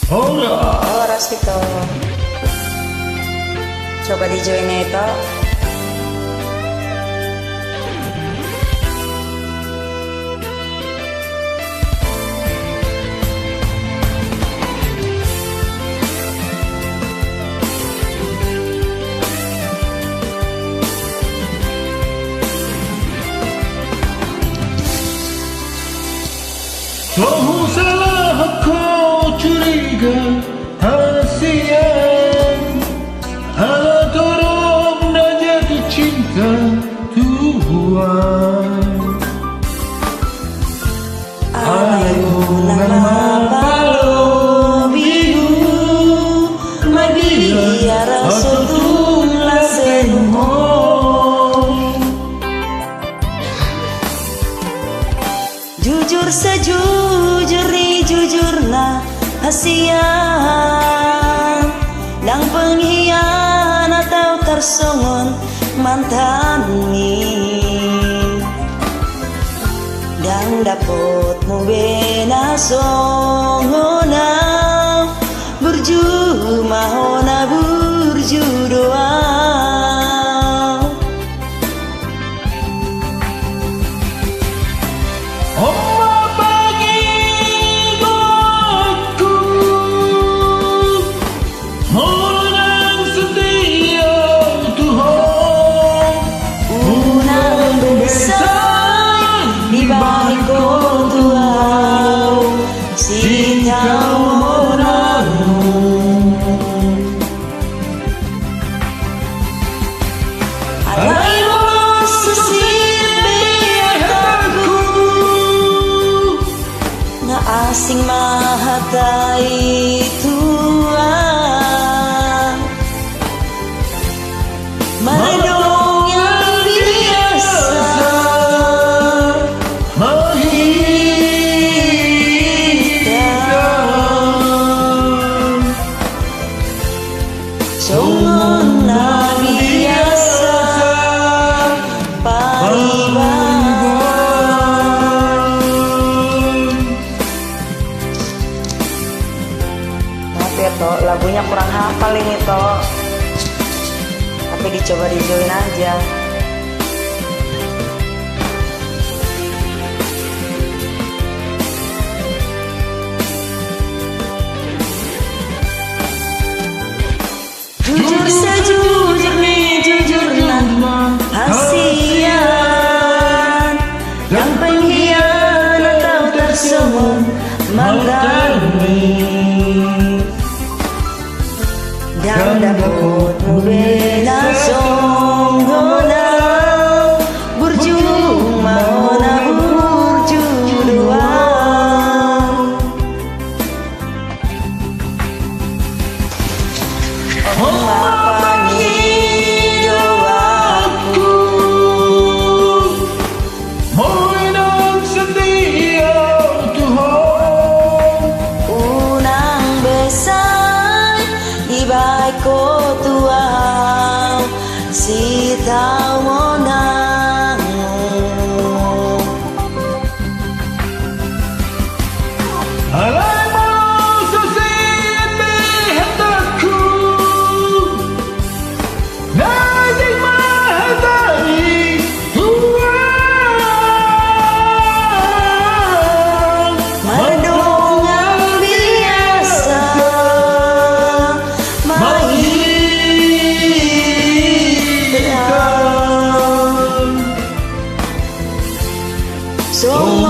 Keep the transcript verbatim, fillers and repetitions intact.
Horas. Horas, Ito. Coba di join ya, Ito. Toho salah ho curiga hasian, ala torop na jatuh cinta tuan. Alai unang ma palobi ho, mabiar so tung las senuhon. Jujur sejujur ni jujurna hasian, ndang penghianat au tarsongon mantanmi. Ndang dapotmu be na songon au, burju ma hona burju do au. On ma pangidoanku, molo unang setia tu ho, unang be sai dibahen ho tu au sitaonon. Alai molo so sirip be hatangku, nga asing ma hata i tu au. Mardongan biasa ma hita. Songon na biasa pariban. Maaf ya, To, lagunya kurang hafal ini, To. Tapi dicoba di join aja. Jujur sejujur ni jujurna hasian, ndang penghianat au tarsongon mantanmi. Ndang dapotmu be na songon au, burju ma hona burju do au. On ma pangidoanku, molo unang setia tu ho, unang be sai dibahen ho tu au sitaononanmu. Alai molo so sirip be hatangku, na asing ma hata i tu au. Mardongan biasa ma hita. Songon